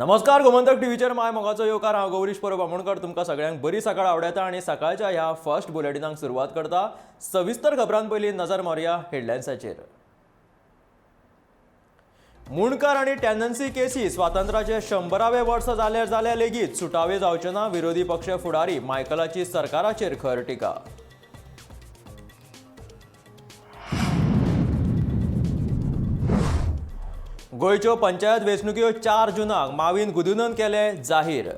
नमस्कार, गोमंतक टीव्हीचेर my मोगाचो येवकार. हांव गौरीश परब आमोणकर तुमकां सगळ्यांक बरी सकाळ आवडयता आनी सकाळच्या ह्या फर्स्ट बुलेटिनाक सुरवात करता. सविस्तर खबरां पयलीं नजर मारुया हेडलायन्साचेर. मुंडकार आनी टेनन्सी केसी स्वातंत्र्याचे 100वे वर्स जाल्यार जाल्यार लेगीत सुटावे जावचे ना, विरोधी पक्ष फुडारी मायकलाची सरकाराचेर खर टिका. गोंयच्यो पंचायत वेंचणुक्यो 4 जूनाक माविन गुदिन्होन केले जाहीर.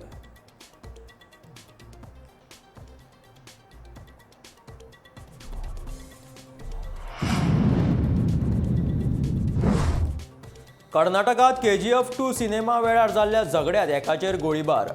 कर्नाटकात KGF 2 cinema वेळार जाल्ल्या झगड्यांत एकाचेर गोळीबार.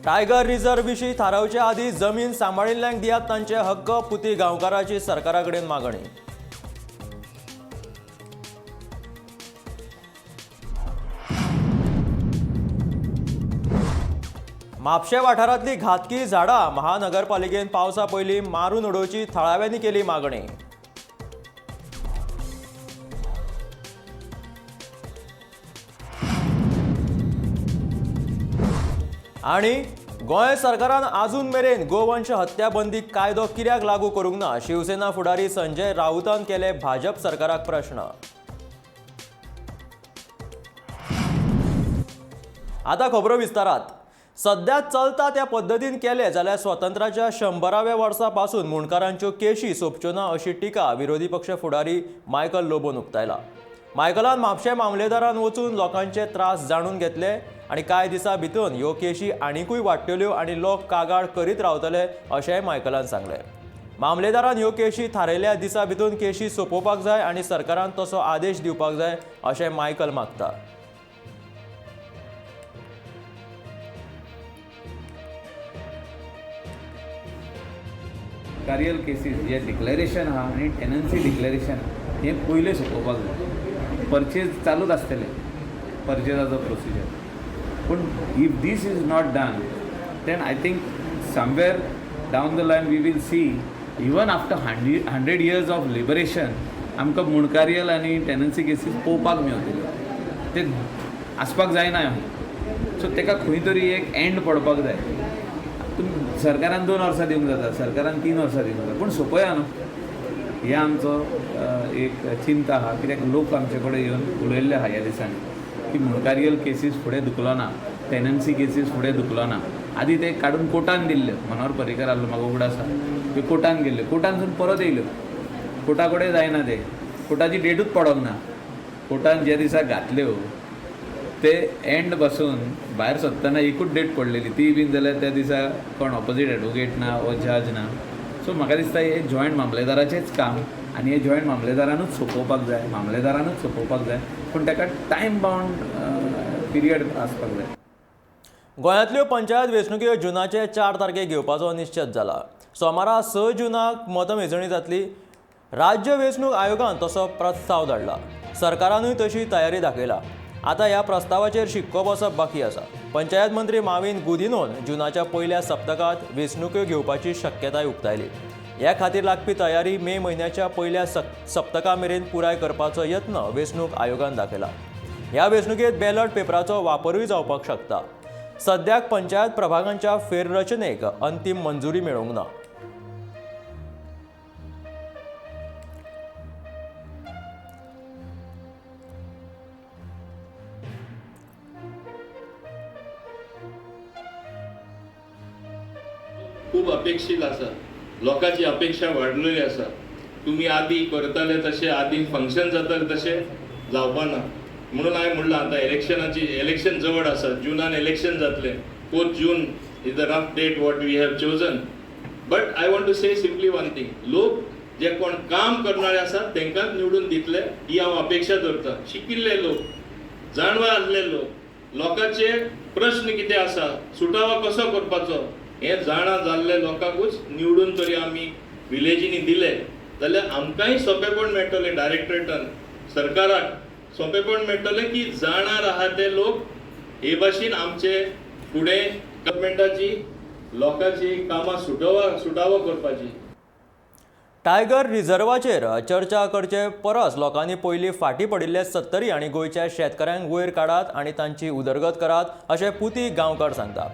टायगर रिझर्व विशीं थारावचे आदीं जमीन सांबाळिल्ल्यांक दियात तांचे हक्क, पुती गांवकाराची सरकारा कडेन मागणी. म्हापशें वाठारांतली घातकी झाडां महानगरपालिकेन पावसा पयलीं मारून उडोवची थळाव्यांनी केली मागणी. आनी गोंय सरकारान आजून मेरेन गोवंश हत्या बंदी कायदो कित्याक लागू करूंक ना, शिवसेना फुडारी संजय राऊतान केले भाजप सरकाराक प्रश्न. आतां खबरो विस्तारात. सध्या चलता त्या पद्दतीन केले जाल्यार स्वातंत्र्याच्या 100व्या वर्सा पासून मुंडकारांच्यो केशी सोंपच्यो ना अशी टिका विरोधी पक्ष फुडारी मायकल लोबोन उक्तायला. मायकलान म्हापशें मामलेदारान वचून लोकांचे त्रास जाणून घेतले आनी कांय दिसां भितर ह्यो केशी आनिकूय वाडटल्यो आनी लोक कागाळ करीत रावतले अशेंय मायकलान सांगलें. मामलेदारान ह्यो केशी थारायल्ल्या दिसा भितर केशी सोंपोवपाक जाय आनी सरकारान तसो आदेश दिवपाक जाय अशें मायकल मागता. कार्यल केसीस जे डिक्लेरेशन आहा आनी टेनन्सी डिक्लेरेशन हें पयलें सोंपोवपाक जाय. परचेज चालूच आसतलें, परचेजाचो प्रोसिजर, पूण if this is not done then I think somewhere down the line we will see even after 100 years of liberation आमकां मुंडकारियल आनी टेनन्सी केसीस पळोवपाक मेवतल्यो, ते आसपाक जायना. सो ताका खंय तरी एक एंड पडपाक जाय. तुमी सरकारान 2 वर्सां दिवंक जाता, सरकारान 3 वर्सां दिवंक जाता, पूण सोंपया न्हू. हे आमचो एक चिंता आहा, कित्याक लोक आमचे कडेन येवन उलयल्ले आहा ह्या दिसांनी की मुंडकारियल केसीस फुडें धुकलो ना, टेनन्सी केसीस फुडें धुकलो ना. आदी ते काडून कोर्टान दिल्ल्यो, मनोहर पर्रीकर आहलो म्हाका उगडास आसा, त्यो कोर्टान गेल्ल्यो, कोर्टानसून परत येयल्यो, कोर्टा कडेन जायना ते, कोर्टाची डेटूच पडोंक ना. कोर्टान ज्या दिसा घातल्यो ते एंड बसून भायर सरतना एकूच डेट पडलेली, ती बीन जाल्यार त्या दिसा कोण ऑपोजीट एडवोकेट ना वो जज ना. सो म्हाका दिसता हे जॉयंट मामलेदाराचेंच काम आनी हे जॉयंट मामलेदारानूच सोंपोवपाक जाय, मामलेदारानूच सोंपोवपाक जाय, पूण ताका टायम बावंड पिरियड आसपाक जाय. गोंयांतल्यो पंचायत वेंचणुक्यो जुनाचे 4 तारखेक घेवपाचो निश्चेत जाला. सोमारा 6 जुनाक मतमेजणी जातली. राज्य वेंचणूक आयोगान तसो प्रस्ताव धाडला. सरकारानूय तशी तयारी दाखयला. आतां ह्या प्रस्तावाचेर शिक्को बसप बाकी आसा. पंचायत मंत्री माविन गुदिन्होन जुनाच्या पयल्या सप्तकांत वेंचणुक्यो घेवपाची शक्यताय उक्तायली. ह्या खातीर लागपी तयारी मे म्हयन्याच्या पयल्या सप्तका मेरेन पुराय करपाचो यत्न वेंचणूक आयोगान दाखयला. ह्या वेंचणुकेंत बॅलट पेपराचो वापरूय जावपाक शकता. सद्याक पंचायत प्रभागांच्या फेररचनेक अंतीम मंजुरी मेळूंक ना. खूब अपेक्षीत आसा, लोकांची अपेक्षा वाडलेली आसा. तुमी आदी करताले तशें, आदी फंक्शन जातालें तशें जावपा ना, म्हणून हांवें म्हणलां आतां इलेक्शन जवळ आसा, जुनान इलेक्शन जातलें. 4 June is the rough date what we have chosen. But I want to say simply one thing, लोक जे कोण काम करणारे आसात तांकांच निवडून दितले ही हांव अपेक्षा दवरता. शिकिल्ले लोक, जाणवा आसले लोक, लोकांचे प्रश्न कितें आसा, सुटावो कसो करपाचो हे जाणा जाल्ले लोकांकूच निवडून तरी आमी विलेजींनी दिले जाल्यार आमकांय सोंपेपण मेळटलें, डायरेक्टरेटान सरकाराक सोंपेपण मेळटलें की जाणार आहा ते लोक हे भाशेन आमचे फुडें गव्हर्मेंटाची लोकांची कामां सुटावो करपाची. टायगर रिझर्वाचेर चर्चा करचे परस लोकांनी पयलीं फाटीं पडिल्ले सत्तरी आनी गोंयच्या शेतकऱ्यांक वयर काडात आनी तांची उदरगत करात अशें पुती गांवकार सांगता.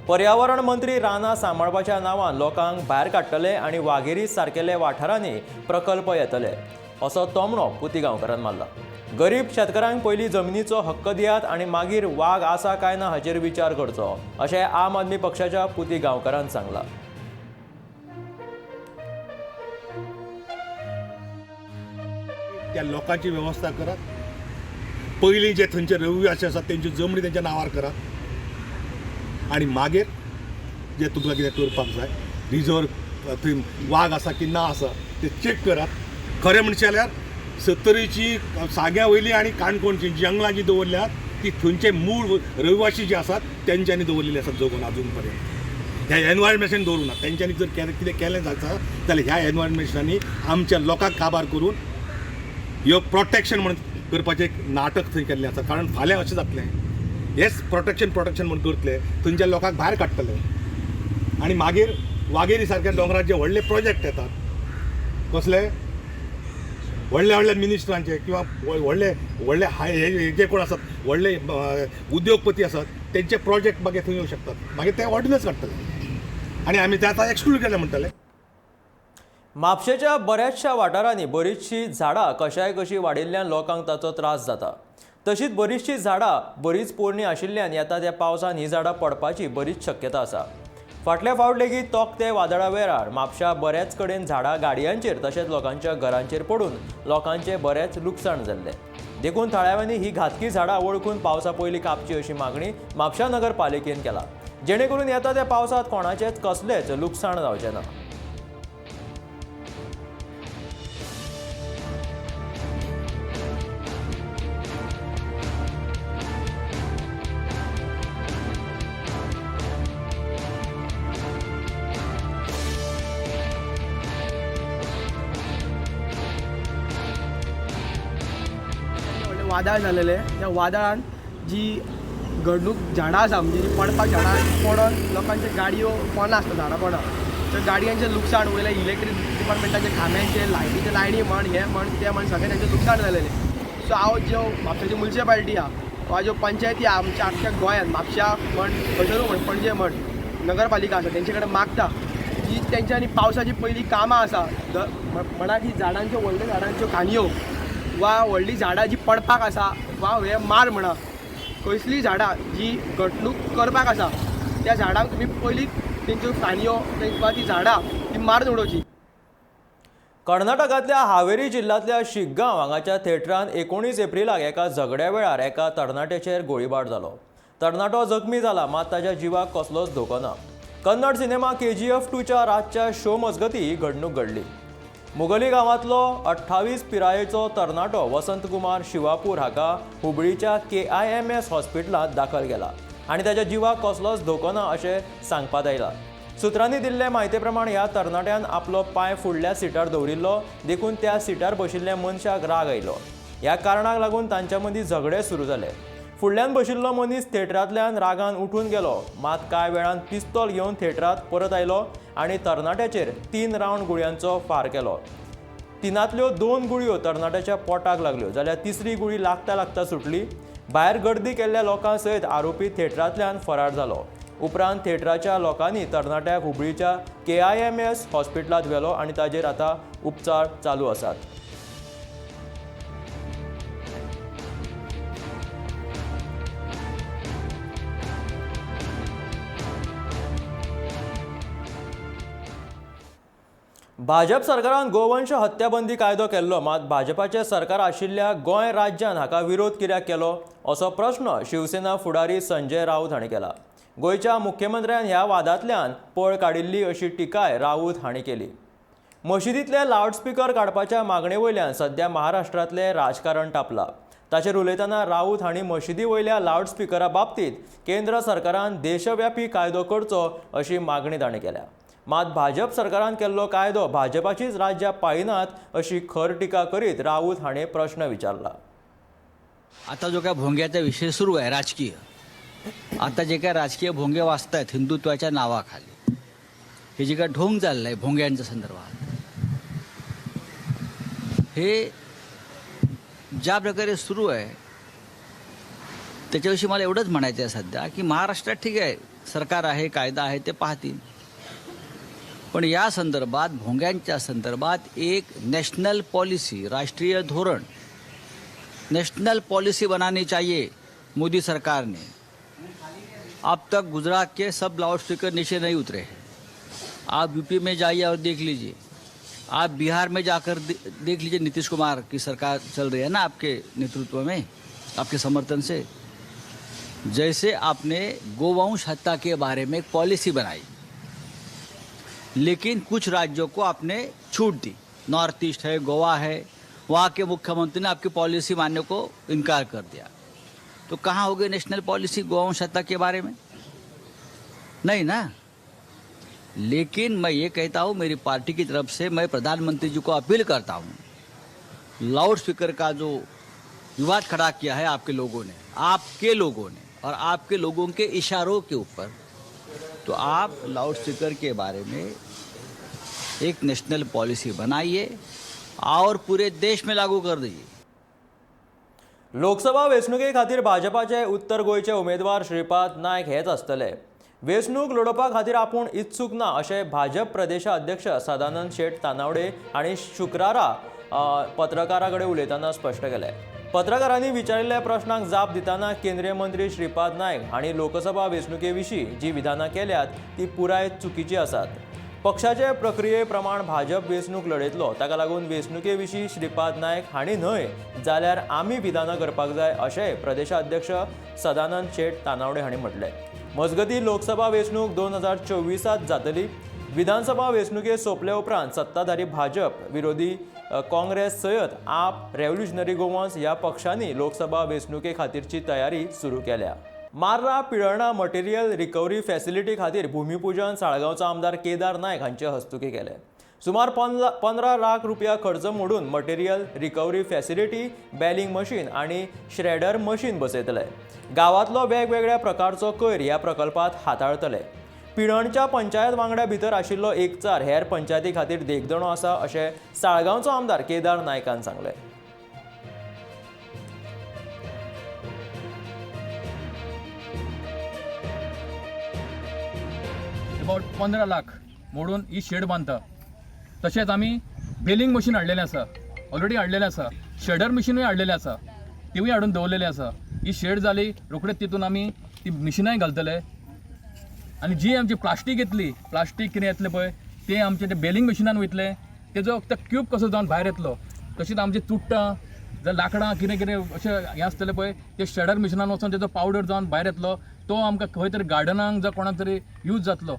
पर्यावरण मंत्री रानां सांबाळपाच्या नांवान लोकांक भायर काडटले आनी वाघेरी सारकेले वाठारांनी प्रकल्प येतले असो तोमणो पुती गांवकारान मारला. गरीब शेतकऱ्यांक पयलीं जमनीचो हक्क दियात आनी मागीर वाग आसा काय ना हाचेर विचार करचो अशें आम आदमी पक्षाच्या पुती गांवकारान सांगलां. त्या लोकांची व्यवस्था करात, पयलीं जे थंयचे रहिवासी आसात तेंच्यो जमनी तेंच्या नांवार करात आनी मागीर जे तुमकां कितें करपाक जाय रिजर्व थंय वाग आसा की ना आसा ते चॅक करात. खरें म्हणचें जाल्यार सत्तरीची सांग्या वयली आनी काणकोणची जंगलां जी दवरल्यात ती थंयचे मूळ रहिवासी जे आसात तेंच्यांनी दवरलेली आसात जगून आजून पर्यंत. ह्या एनवायरमेंटान दवरूं ना, तेंच्यांनी जर कितें केलें जाता जाल्यार ह्या एनवायरमेंटांनी आमच्या लोकांक काबार करून ह्यो प्रोटेक्शन म्हणून करपाचें एक नाटक थंय केल्लें आसा. कारण फाल्यां अशें जातलें, हेच प्रोटेक्शन प्रोटेक्शन म्हूण करतले, थंयच्या लोकांक भायर काडटले आनी मागीर वागेरी सारक्या दोंगरार जे व्हडले प्रोजेक्ट येतात कसले व्हडले व्हडले मिनिस्टरांचे किंवा व्हडले व्हडले हाय हे जे कोण आसात व्हडले उद्योगपती आसात तेंचे प्रोजेक्ट मागीर थंय येवं शकतात, मागीर ते ऑर्डिनन्स काडटले आनी आमी ते आतां एक्सक्लूड केले म्हणटले. म्हापशेच्या बऱ्याचशा वाठारांनी बरीचशीं झाडां कशाय कशी वाडिल्ल्यान लोकांक ताचो त्रास जाता. तशींच बरीचशीं झाडां बरीच पोरणी आशिल्ल्यान येता त्या पावसान हीं झाडां पडपाची बरीच शक्यता आसा. फाटल्या फावट लेगीत तोखते वादळा वेळार म्हापशा बऱ्याच कडेन झाडां गाडयांचेर तशेंच लोकांच्या घरांचेर पडून लोकांचें बरेंच लुकसाण जाल्लें. देखून थळाव्यांनी ही घातकी झाडां वळखून पावसा पयलीं कापची अशी मागणी म्हापशा नगरपालिकेन केला, जेणे करून येता त्या पावसांत कोणाचेंच कसलेंच लुकसाण जावचें ना. वादळ जालेलें, त्या वादळान जी घडणूक झाडां आसा म्हणजे जी पडपाक झाडां पडोन लोकांचे गाडयो पोना आसता झाडां पडोन, तर गाडयांचें लुकसाण, वयल्या इलेक्ट्रीक डिपार्टमेंटाचे खांब्यांचे लायटीचे लायनी म्हण हें म्हण तें म्हण सगळें तेंचें लुकसाण जालेलें. सो हांव ज्यो म्हापशाची मुन्सिपालिटी आहा वा ज्यो पंचायती आहा आमच्या आख्ख्या गोंयांत म्हापशा म्हण खंयसरूय म्हण पणजे म्हण नगरपालिका आसा तेंचे कडेन मागता जी तेंच्यांनी पावसाची पयलीं कामां आसा म्हणा की झाडांच्यो व्हडल्या झाडांच्यो खांदयो वा व्हडलीं झाडां जी पडपाक आसा वा हे मार म्हणा कसलीं झाडां जी घटणूक करपाक आसा त्या झाडांक तुमी पयलीं तेंच्यो खांदयो वा ती झाडां ती मारून उडोवची. कर्नाटकांतल्या हावेरी जिल्ल्यांतल्या शिगगांव हांगाच्या थेटरान 19 एप्रिलाक एका झगड्या वेळार एका तरणाट्याचेर गोळीबार जालो. तरणाटो जखमी जाला, मात ताच्या जिवाक कसलोच धोको ना. कन्नड सिनेमा KGF 2च्या रातच्या शो मजगती ही घडणूक घडली. मुगली गांवांतलो 28 पिरायेचो तरणाटो वसंत कुमार शिवापूर हाका हुबळीच्या KIMS हॉस्पिटलांत दाखल केला आनी ताच्या जिवाक कसलोच धोको ना अशें सांगपात आयलां. सुत्रांनी दिल्ले म्हायती प्रमाण ह्या तरणाट्यान आपलो पांय फुडल्या सिटार दवरिल्लो, देखून त्या सिटार बशिल्ल्या मनशाक राग आयलो. ह्या कारणाक लागून तांच्या मदीं झगडे सुरू जाले. फुडल्यान बशिल्लो मनीस थेटरांतल्यान रागान उठून गेलो, मात कांय वेळान पिस्तोल घेवन थेटरांत परत आयलो आनी तरणाट्याचेर 3 रावंड गुळयांचो फार केलो. 3तल्यो 2 गुळयो तरणाट्याच्या पोटाक लागल्यो, जाल्यार तिसरी गुळी लागता लागता सुटली. भायर गर्दी केल्ल्या लोकां सयत आरोपी थेटरांतल्यान फरार जालो. उपरांत थेटराच्या लोकांनी तरणाट्याक हुबळीच्या KIMS हॉस्पिटलांत व्हेलो आनी ताजेर आतां उपचार चालू आसात. भाजप सरकारान गोवंश हत्याबंदी कायदो केल्लो, मात भाजपाचें सरकार आशिल्ल्या गोंय राज्यान हाका विरोध कित्याक केलो असो प्रश्न शिवसेना फुडारी संजय राऊत हांणी केला. गोंयच्या मुख्यमंत्र्यान ह्या वादांतल्यान पळ काडिल्ली अशी टिकाय राऊत हांणी केली. मशिदींतले लावडस्पीकर काडपाच्या मागणे वयल्यान सध्या महाराष्ट्रांतलें राजकारण तापलां. ताचेर उलयतना राऊत हांणी मशिदी वयल्या लावडस्पीकरा बाबतींत केंद्र सरकारान देशव्यापी कायदो करचो अशी मागणी तांणी केल्या. मात भाजप सरकारान केल्लो कायदो भाजपाचीच राज्यां पाळिनात अशी खर टिका करीत राऊत हांणी प्रश्न विचारला. आता जो काय भोंग्याचा विषय सुरू आहे राजकीय, आता जे काय राजकीय भोंगे वाजतायत हिंदुत्वाच्या नावाखाली, हे जे काय ढोंग चाललं आहे भोंग्यांच्या संदर्भात, हे ज्या प्रकारे सुरू आहे त्याच्याविषयी मला एवढंच म्हणायचं आहे सध्या की महाराष्ट्रात ठीक आहे, सरकार आहे, कायदा आहे, ते पाहतील, पण या संदर्भात भोंग्यांच्या संदर्भात एक नॅशनल पॉलिसी, राष्ट्रीय धोरण, नेशनल पॉलिसी बनानी चाहिए मोदी सरकार ने। अब तक गुजरात के सब लाउड स्पीकर नीचे नहीं उतरे हैं। आप यूपी में जाइए और देख लीजिए, आप बिहार में जाकर देख लीजिए, नीतीश कुमार की सरकार चल रही है ना आपके नेतृत्व में, आपके समर्थन से। जैसे आपने गोवंश हत्या के बारे में एक पॉलिसी बनाई, लेकिन कुछ राज्यों को आपने छूट दी, नॉर्थ ईस्ट है, गोवा है, वहाँ के मुख्यमंत्री ने आपकी पॉलिसी मानने को इनकार कर दिया। तो कहाँ हो गई नेशनल पॉलिसी गोवंश हत्या के बारे में? नहीं ना। लेकिन मैं ये कहता हूँ, मेरी पार्टी की तरफ से मैं प्रधानमंत्री जी को अपील करता हूँ, लाउड स्पीकर का जो विवाद खड़ा किया है आपके लोगों ने, आपके लोगों ने और आपके लोगों के इशारों के ऊपर, तो आप लाउड स्पीकर के बारे में एक नेशनल पॉलिसी बनाइए और पूरे देश में लागू कर दीजिए। लोकसभा वेंचणुके खातीर भाजपाचे उत्तर गोंयचे उमेदवार श्रीपाद नायक हेच आसतले। वेंचणूक लडोवपा खातीर आपूण इत्सूक ना अशें भाजप प्रदेशाध्यक्ष सदानंद शेट तानावडे हांणी शुक्रारा पत्रकारां कडेन उलयतना स्पश्ट केलें। पत्रकारांनी विचारिल्ल्या प्रश्नांक जाप दितना केंद्रीय मंत्री श्रीपाद नायक हांणी लोकसभा वेंचणुके विशीं जी विधानां केल्यात ती पुराय चुकीची आसात। पक्षाचे प्रक्रिये प्रमाण भाजप वेंचणूक लढयतलो, ताका लागून वेंचणुके विशीं श्रीपाद नायक हांणी न्हय जाल्यार आमी विधानां करपाक जाय अशेंय प्रदेशाध्यक्ष सदानंद शेट तानावडे हांणी म्हटलें। मजगतीं लोकसभा वेंचणूक 2024 जातली। विधानसभा वेंचणुके सोंपले उपरांत सत्ताधारी भाजप विरोधी काँग्रेस सयत आप, रेव्होल्युशनरी गोवन्स ह्या पक्षांनी लोकसभा वेंचणुके खातीरची तयारी सुरू केल्या। मार्रा पिळर्णा मटेरियल रिकव्हरी फॅसिलिटी खातीर भूमिपूजन साळगांवचो आमदार केदार नायक हांचे हस्तुकीं केलें। सुमार 15 लाख रुपया खर्च मोडून material recovery facility, baling machine आनी श्रेडर मशीन बसयतले। गांवांतलो वेगवेगळ्या प्रकारचो कोयर ह्या प्रकल्पांत हाताळतले। पिळर्णच्या पंचायत वांगड्या भितर आशिल्लो एकचार हेर पंचायती खातीर देखदणो आसा अशें साळगांवचो आमदार केदार नायकान सांगलें। अबाउट 15 लाख मोडून ही शेड बांदता। तशेंच आमी बेलिंग मशीन हाडलेलें आसा, ऑलरेडी हाडलेलें आसा, शेडर मशिनूय हाडलेलें आसा, तिवूय हाडून दवरलेली आसा। ही शेड जाली रोखडेच तितून आमी ती मिशिनांय घालतले आनी जी आमची प्लास्टीक येतली, प्लास्टीक कितें येतलें पळय तें आमचें तें बेलिंग मशिनान वयतलें, तेजो तो क्यूब कसो जावन भायर येतलो। तशेंच आमचें चुट्टां जावं लांकडां कितें कितें अशें हें आसतलें पळय तें शेडर मशिनान वचोन तेजो पावडर जावन भायर येतलो, तो आमकां खंय तरी गार्डनाक जावं कोणाक तरी यूज जातलो।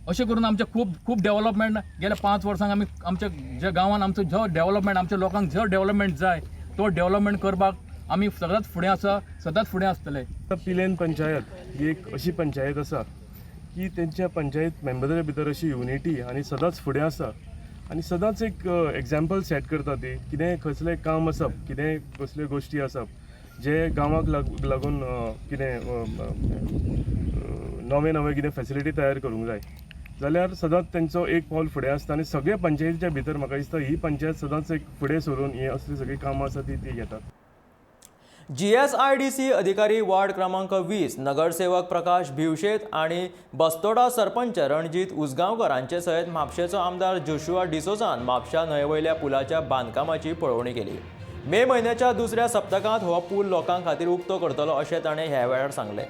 अशें करून आमचें खूब खूब डेवलपमेंट गेल्या 5 वर्सांक आमी आमच्या ज्या गांवान आमचो जो डेवलपमेंट, आमच्या लोकांक जो डेवलपमेंट जाय तो डेवलपमेंट करपाक आमी सदांच फुडें आसा, सदांच फुडें आसतले। पिलेन पंचायत ही एक अशी पंचायत आसा की तेंच्या पंचायत मेंबरा भितर अशी युनिटी आनी सदांच फुडें आसा आनी सदांच एक एग्जाम्पल सेट करता ती। कितेंय कसलें काम आसप, कितेंय कसल्यो गोश्टी आसप जे गांवाक लागून कितें नवें नवें कितें फेसिलिटी तयार करूंक जाय जाल्यार सदांच तेंचो एक पावल फुडें आसता आनी सगळे पंचायतीच्या भितर म्हाका दिसता ही पंचायत सदांच एक फुडें सरून ही असली सगळीं कामां आसा ती ती घेतात। GSIDC अधिकारी वार्ड क्रमांक 20 नगरसेवक प्रकाश भिवशेत आनी बस्तोडा सरपंच रणजीत उसगांवकर हांचे सयत म्हापशेचो आमदार जोशुआ डिसोजान म्हापशा न्हंयेवयल्या पुलाच्या बांदकामाची पळोवणी केली। मे म्हयन्याच्या दुसऱ्या सप्तकांत हो पूल लोकां खातीर उक्तो करतलो अशें ताणें ह्या वेळार सांगलें।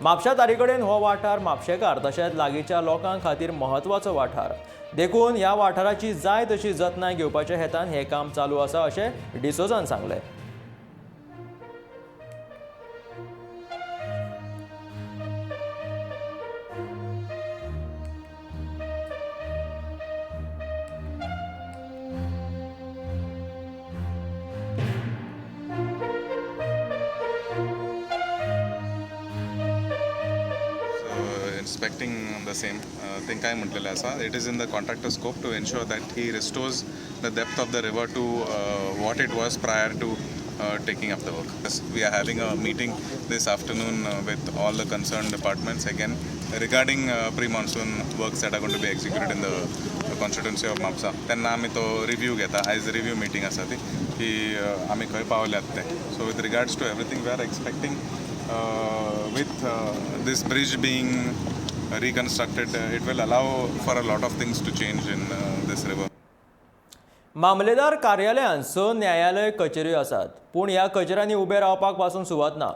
म्हापशा तारी कडेन हो वाठार म्हापशेकार तशेंच लागींच्या लोकां खातीर म्हत्वाचो वाठार, देखून ह्या वाठाराची जाय तशी जतनाय घेवपाच्या हेतान हें काम चालू आसा अशें डिसोजान सांगलें। Inspecting the same thing काय म्हटलेलं आसा, it is in the contractor scope to ensure that he restores the depth of the river to what it was prior to taking up the work. We are having a meeting this afternoon with all the concerned departments again regarding pre monsoon works that are going to be executed in the constituency of Mapusa. तेन्ना आमी तो review घेता. आयज review meeting आसा ती की आमी खंय पावल्यात ते. So with regards to everything, we are expecting with this bridge being reconstructed, it will allow for a lot of things to change in this river. मामलेदार कार्यालयांत 6 न्यायालय कचेऱ्यो आसात, पूण ह्या कचेऱ्यांनी उबे रावपाक पासून सुवात ना.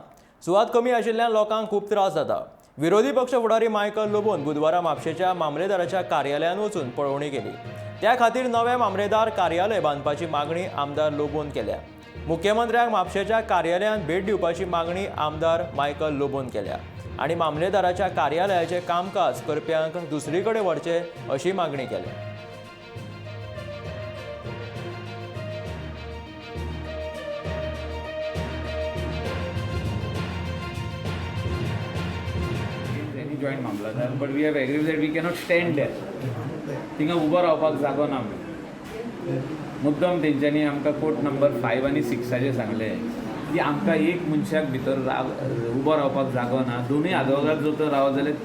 सुवात कमी आशिल्ल्यान लोकांक खूब त्रास जाता. विरोधी पक्ष फुडारी मायकल लोबोन बुधवारा म्हापशेच्या मामलेदाराच्या कार्यालयांत वचून पळोवणी केली. त्या खातीर नवें मामलेदार कार्यालय बांदपाची मागणी आमदार लोबोन केल्या. मुख्यमंत्र्यांक म्हापशेच्या कार्यालयांत भेट दिवपाची मागणी आमदार मायकल लोबोन केल्या आनी मामलेदाराच्या कार्यालयाचें कामकाज करप्यांक दुसरी कडेन व्हरचें अशी मागणी केल्या. Joint mamlatdar, but we have agreed that we cannot stand there. थिंगा उबो रावपाक जागो ना म्हणून मुद्दम तेंच्यांनी आमकां कोर्ट नंबर 5 आनी 6 सांगलें की आमकां एक मनशाक भितर उबो रावपाक जागो ना. दोनूय आदवोगाद जर तर रावत जाल्यार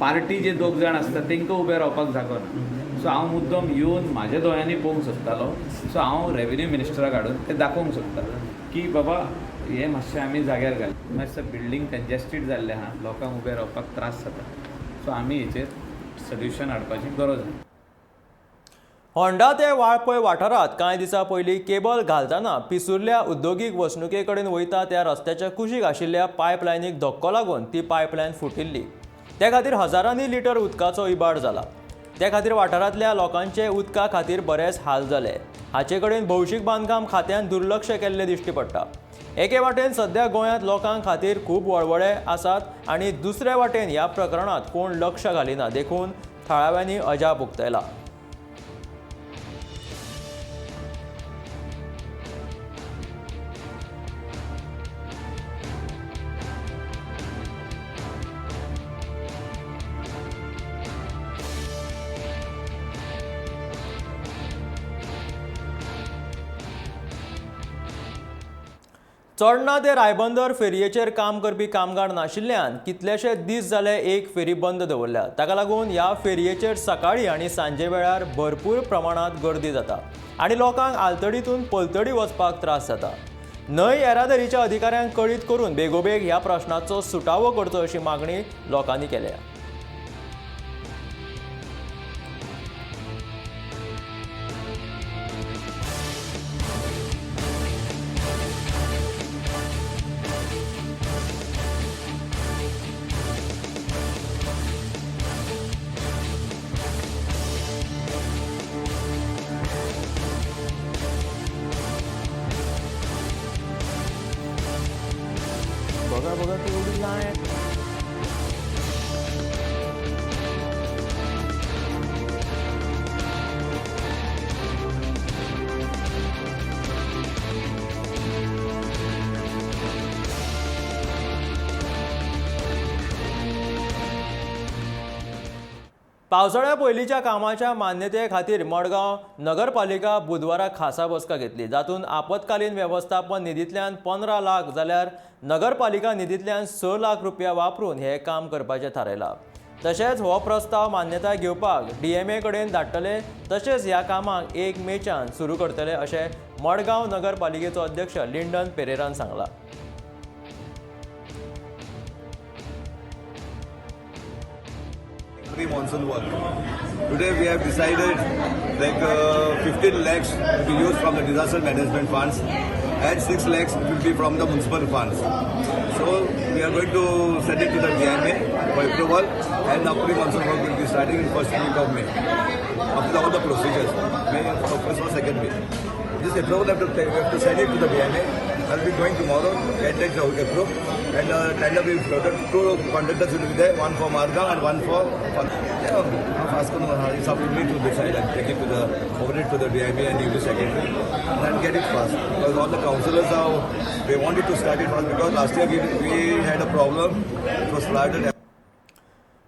पार्टी जे दोग जाण आसता तांकां उबे रावपाक जागो ना. सो हांव मुद्दम येवन म्हाज्या दोळ्यांनी पळोवंक सोदतालो. सो हांव रेवेन्यू मिनिस्टराक हाडून ते दाखोवंक सोदता की बाबा हे मातशें आमी जाग्यार घाल, मातशें बिल्डींग कंजेस्टेड जाल्लें आहा, लोकांक उबे रावपाक त्रास जाता. सो आमी हेचेर सोल्युशन हाडपाची गरज आसा. होंडा ते वाळपय वाठारांत कांय दिसां पयलीं केबल घालतना पिसुर्ल्या उद्योगीक वसणुके कडेन वयता त्या रस्त्याच्या कुशीक आशिल्ल्या पायपलायनीक धक्को लागून ती पायपलायन फुटिल्ली. त्या खातीर हजारांनी लिटर उदकाचो इबाड जाला. त्या खातीर वाठारांतल्या लोकांचे उदका खातीर बरेच हाल जाले. हाचे कडेन भौशीक बांदकाम खात्यान दुर्लक्ष केल्लें दिश्टी पडटा. एके वाटेन सध्या गोंयांत लोकां खातीर खूब वळवळे आसात आनी दुसरे वाटेन ह्या प्रकरणांत कोण लक्ष घालिना, देखून थळाव्यांनी अजाप उक्तायला. चोडणा ते रायबंदर फेरयेचेर काम करपी कामगार नाशिल्ल्यान कितलेशे दीस जाले एक फेरी बंद दवरल्या. ताका लागून ह्या फेरयेचेर सकाळी आनी सांजे वेळार भरपूर प्रमाणांत गर्दी जाता आनी लोकांक आलतडीतून पलतडी वचपाक त्रास जाता. न्हंय येरादारीच्या अधिकाऱ्यांक कळीत करून बेगोबेग ह्या प्रश्नाचो सुटावो करचो अशी मागणी लोकांनी केल्या. बघा बघा केवढी लाईन. पावसाळ्या पयलींच्या कामाच्या मान्यते खातीर मडगांव नगरपालिका बुधवारा खासा बसका घेतली, जातूंत आपत्कालीन वेवस्थापन निधींतल्यान 15 लाख जाल्यार नगरपालिका निधींतल्यान 6 लाख रुपया वापरून हें काम करपाचें थारायलां. तशेंच हो प्रस्ताव मान्यताय घेवपाक डीएमए कडेन धाडटले, तशेंच ह्या कामाक 1 मेच्यान सुरू करतले अशें मडगांव नगरपालिकेचो अध्यक्ष लिंडन पेरेरान सांगलां. Pre-monsoon work. Today we have decided like 15 lakhs to be used from the disaster management funds and 6 lakhs will be from the municipal funds. So we are going to send it to the DMA for approval, and the pre-monsoon work will be starting in first week of May. After all the procedures, May first or second week. This approval we have to send it to the DMA. I'll be going tomorrow, get it approved, and tender will be floated. 2 contractors will be there, one for Margao and one for yeah, ask them, it's up to me to decide and take it to the, forward it to the DIB and UB secretary and get it fast. Because all the councillors are, they wanted to start it fast because last year we had a problem, it was flooded.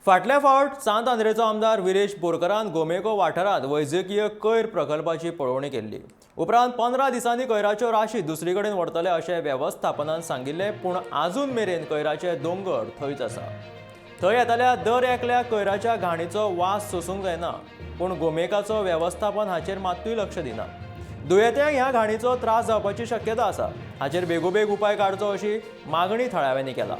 फाटल्या फावट सांत आंद्रेचो आमदार विरेश बोरकरान गोमेको वाठारांत वैजकीय कोयर प्रकल्पाची पळोवणी केल्ली. उपरांत 15 दिसांनी कोयराच्यो राशी दुसरी कडेन व्हरतले अशें वेवस्थापनान सांगिल्लें, पूण आजून मेरेन कोयराचे दोंगर थंयच आसा. थंय येताल्या दर एकल्या कोयराच्या घाणीचो वास सोसूंक जायना, पूण गोमेकाचो वेवस्थापन हाचेर मात्तूय लक्ष दिना। दुयेंत्यांक ह्या घाणीचो त्रास जावपाची शक्यता आसा। हाचेर बेगोबेग उपाय काडचो अशी मागणी थळाव्यांनी केला।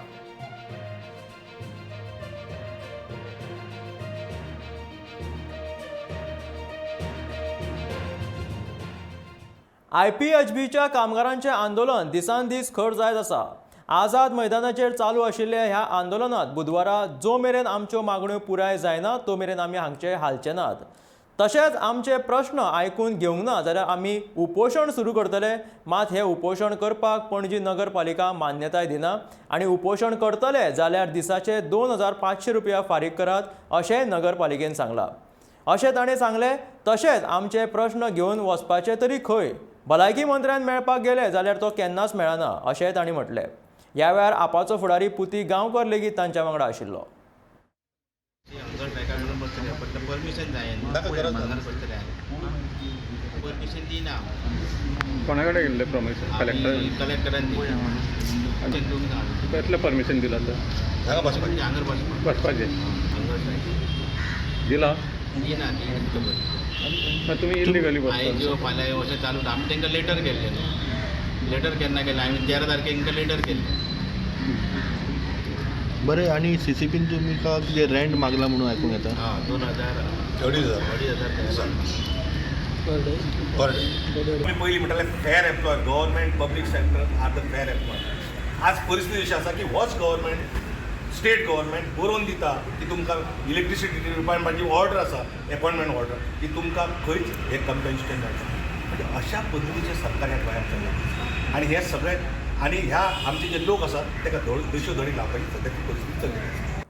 आयपीएचबीच्या कामगारांचें आंदोलन दिसान दीस खर जायत आसा। आझाद मैदानाचेर चालू आशिल्ल्या ह्या आंदोलनात बुधवारा जो मेरेन आमच्यो मागण्यो पुराय जायना तो मेरेन आमी हांगचे हालचे नात। तशेंच आमचे प्रश्न आयकून घेवंक ना जाल्यार आमी उपोशण सुरू करतले। मात हे उपोशण करपाक पणजी नगरपालिका मान्यताय दिना आनी उपोशण करतले जाल्यार दिसाचे 2500 रुपया फारीक करात अशें नगरपालिकेन सांगलां अशें ताणें सांगलें। तशेंच आमचे प्रश्न घेवन वचपाचे तरी खंय, भलायकी मंत्र्यान मेळपाक गेले जाल्यार तो केन्नाच मेळना अशेंय तांणी म्हटलें। ह्या वेळार आपाचो फुडारी पुती गांवकर लेगीत तांच्या वांगडा आशिल्लो। कोणा कडेन गेल्लें परमिशन? कलेक्टर कलेक्टरान कसलें परमिशन दिलां तर? बसपाचें दिलां तुमी इल्लिगली बसता। फाल्यां अशें चालू आमी तांकां लेटर केल्लें न्हू, लेटर केन्ना केलें आमी 13 तारखेक तांकां लेटर केल्लें। बरें, आनी सीसीपीन तुमी कितें रेंट मागला म्हणून आयकूंक येता? हां, 2000 2500 पर डे। आमी पयलीं म्हणटाले fair employ, government public sector are the fair employ. आज परिस्थिती अशी आसा की होच गव्हर्मेंट स्टेट गव्हर्मेंट बरोवन दिता की तुमकां इलेक्ट्रिसिटी डिपार्टमेंटाची ऑर्डर आसा, एपॉयंटमेंट ऑर्डर, की तुमकां खंयच हें कम्पेन्सेशन मेळटा। म्हणजे अशा पद्दतीचें सरकार ह्या गोंयांत चल्लां आनी हे सगळे आनी ह्या आमचे जे लोक आसात ताका दश्यो धडीक लावपाची सद्याची परिस्थिती चल्लेली आसा।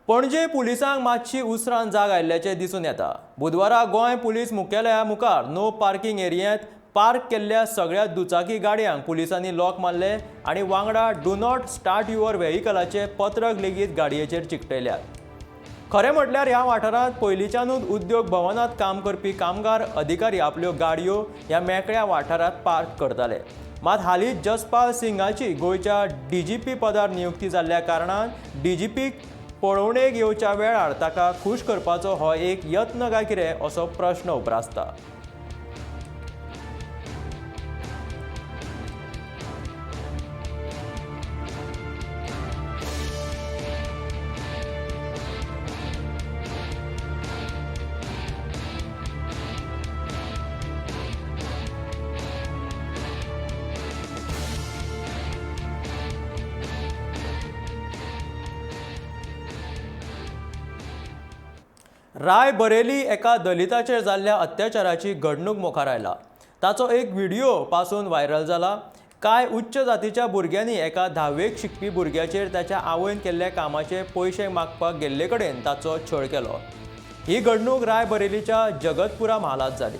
पणजे पुलिसांक मातशी उसरान जाग आयिल्ल्याचें दिसून येता। बुधवारा गोंय पुलीस मुख्यालया मुखार नो पार्किंग एरियांत पार्क केल्ल्या सगळ्या दुचाकी गाडयांक पुलिसांनी लॉक मारले आनी वांगडा do not start your व्हेकलाचें पत्रक लेगीत गाडयेचेर चिकटयल्यात। खरें म्हटल्यार ह्या वाठारांत पयलींच्यानूच उद्योग भवनांत काम करपी कामगार अधिकारी आपल्यो गाडयो ह्या मेकळ्या वाठारांत पार्क करताले। मात हालींच जसपाल सिंगाची गोंयच्या डीजीपी पदार नियुक्ती जाल्ल्या कारणान डीजीपीक पळोवणेक येवच्या वेळार ताका खूश करपाचो हो एक यत्न काय कितें असो प्रश्न उप्रासता। रायबरेली एका दलिताचेर जाल्ल्या अत्याचाराची घडणूक मुखार आयला। ताचो एक व्हिडिओ पासून व्हायरल जाला। कांय उच्च जातीच्या भुरग्यांनी एका 10वेक शिकपी भुरग्याचेर ताच्या आवयन केल्ल्या कामाचे पयशे मागपाक गेल्ले कडेन ताचो छळ केलो। ही घडणूक रायबरेलीच्या जगतपुरा म्हालांत जाली।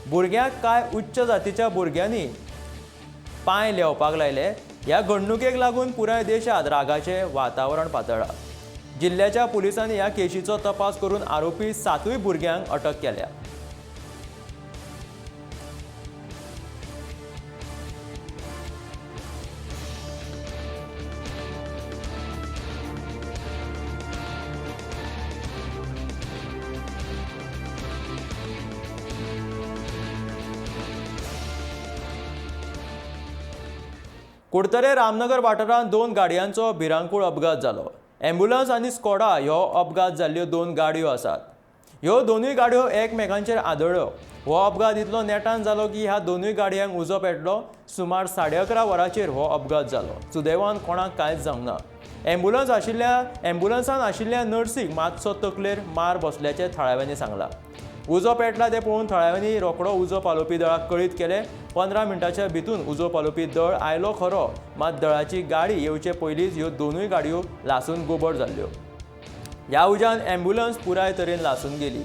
भुरग्यांक कांय उच्च जातीच्या भुरग्यांनी पांय लेवपाक लायले। ह्या घडणुकेक लागून पुराय देशांत रागाचें वातावरण पातळ्ळां। जिल्ल्याच्या पुलिसांनी ह्या केशीचो तपास करून आरोपी 7 भुरग्यांक अटक केल्या। कुडतरे रामनगर वाठारांत 2 गाडयांचो भिरांकूळ अपघात जालो। एम्ब्युलन्स आनी स्कोडा ह्यो अपघात जाल्ल्यो 2 गाडयो आसात। ह्यो दोनूय गाडयो एकमेकांचेर आदळ्ळ्यो। हो अपघात इतलो नेटान जालो की ह्या दोनूय गाडयांक उजो पेटलो। सुमार 11:30 वरांचेर हो अपघात जालो। सुदैवान कोणाक कांयच जावंक ना। एम्ब्युलन्सान आशिल्ल्या नर्सीक मातसो तकलेर मार बसल्याचें थळाव्यांनी सांगलां। उजो पेटला तें पळोवन थळाव्यांनी रोखडो उजो पालोवपी दळाक कळीत केलें। 15 मिनटाच्या भितून उजो पालोवपी दळ आयलो खरो, मात दळाची गाडी येवचे पयलींच ह्यो दोनूय गाडयो लासून गोबर जाल्ल्यो। ह्या उज्यान एम्ब्युलन्स पुराय तरेन लासून गेली।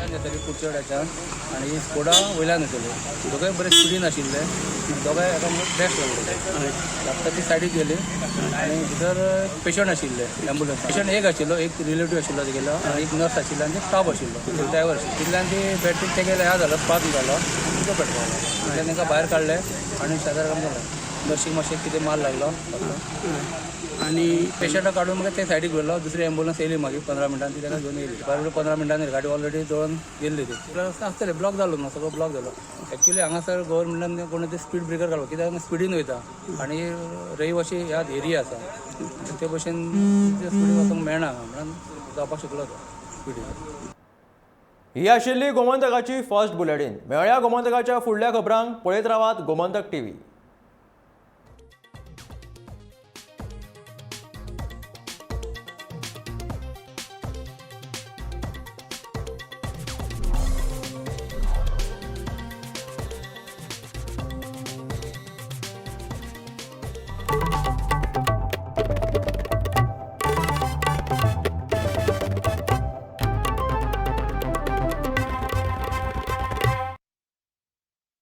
वयल्यान येताली कुडचड्याच्यान आनी स्कोडा वयल्यान येताली. दोगांय बरे स्पिडीन आशिल्ले. दोगांय एकामेकाक डॅश लागले. लागता ती सायडीक गेली आनी भितर पेशंट आशिल्ले एम्बुलन्स. पेशंट एक आशिल्लो, एक रिलेटीव आशिल्लो तेगेलो आनी एक नर्स आशिल्लो आनी स्टाफ आशिल्लो, ड्रायवर आशिल्लो. तितल्यान ती बॅटरी तेगेले ह्या जालो, स्पार्क जालो, तितलो पेटपाक लागलो. तितल्यान तांकां भायर काडले आनी शेजाऱ्याक जालें. नर्शीक मातशें कितें माल लागलो आनी पेशंटाक काडून मागीर ते सायडीक व्हेलो. दुसरी एम्बुलन्स येयली मागीर 15 मिनटान, ती ताका घेवन येयली. बरोबर 15 मिनटांनी गाडी ऑलरेडी जळोवन गेल्ली. ती आसतले ब्लॉक जालो ना, सगळो ब्लॉक जालो. एक्चुअली हांगासर गव्हर्मेंटान कोण ते स्पीड ब्रेकर घालप, कित्याक स्पिडीन वयता आनी रहिवाशी ह्या एरिया आसा, ते भशेन ते स्पिडीन वचूंक मेळना म्हणून जावपाक शकलो तो स्पिडीन. ही आशिल्ली गोमंतकाची फर्स्ट बुलेटीन. मेळया गोमंतकाच्या फुडल्या खबरांक. पळयत रावात गोमंतक टीव्ही.